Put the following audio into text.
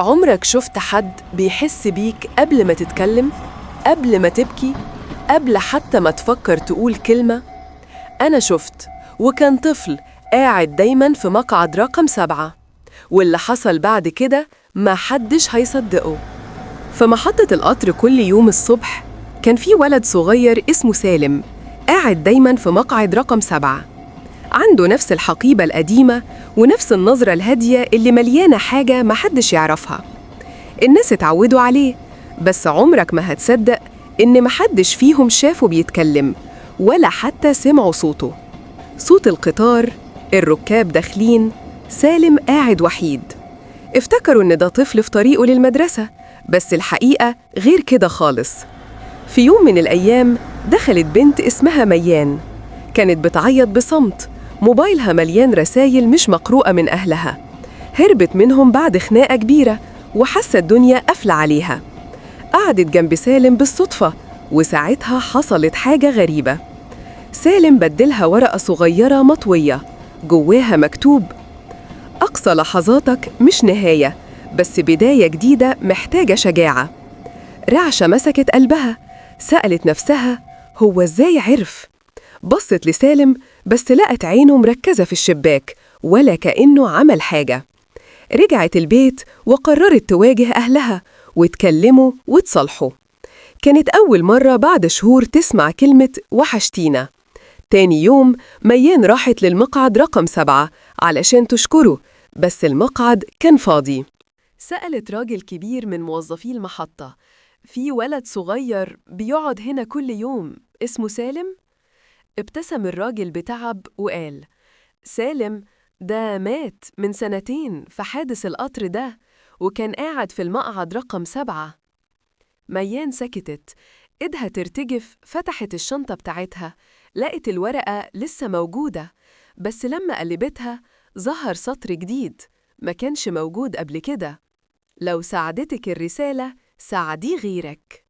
عمرك شفت حد بيحس بيك قبل ما تتكلم؟ قبل ما تبكي؟ قبل حتى ما تفكر تقول كلمة؟ أنا شفت، وكان طفل قاعد دايما في مقعد رقم 7، واللي حصل بعد كده ما حدش هيصدقه. في محطة القطر كل يوم الصبح كان في ولد صغير اسمه سالم قاعد دايما في مقعد رقم 7. عنده نفس الحقيبة القديمة ونفس النظرة الهادية اللي مليانة حاجة محدش يعرفها. الناس اتعودوا عليه، بس عمرك ما هتصدق إن محدش فيهم شافه بيتكلم ولا حتى سمعوا صوته. صوت القطار، الركاب داخلين، سالم قاعد وحيد. افتكروا إن ده طفل في طريقه للمدرسة، بس الحقيقة غير كده خالص. في يوم من الأيام دخلت بنت اسمها ميان، كانت بتعيط بصمت، موبايلها مليان رسايل مش مقروءة من أهلها. هربت منهم بعد خناقة كبيرة وحاسة الدنيا قافلة عليها. قعدت جنب سالم بالصدفة، وساعتها حصلت حاجة غريبة. سالم بدلها ورقة صغيرة مطوية جواها مكتوب: أقصى لحظاتك مش نهاية، بس بداية جديدة محتاجة شجاعة. رعشة مسكت قلبها، سألت نفسها هو إزاي عرف؟ بصت لسالم بس لقت عينه مركزة في الشباك ولا كأنه عمل حاجة. رجعت البيت وقررت تواجه أهلها وتكلموا وتصالحوا. كانت أول مرة بعد شهور تسمع كلمة وحشتينا. تاني يوم ميان راحت للمقعد رقم 7 علشان تشكره، بس المقعد كان فاضي. سألت راجل كبير من موظفي المحطة: في ولد صغير بيقعد هنا كل يوم اسمه سالم؟ ابتسم الراجل بتعب وقال: سالم ده مات من 2 سنين في حادث القطر ده، وكان قاعد في المقعد رقم 7. ميان سكتت، إيدها ترتجف. فتحت الشنطة بتاعتها، لقت الورقة لسه موجودة، بس لما قلبتها ظهر سطر جديد ما كانش موجود قبل كده: لو ساعدتك الرسالة ساعدي غيرك.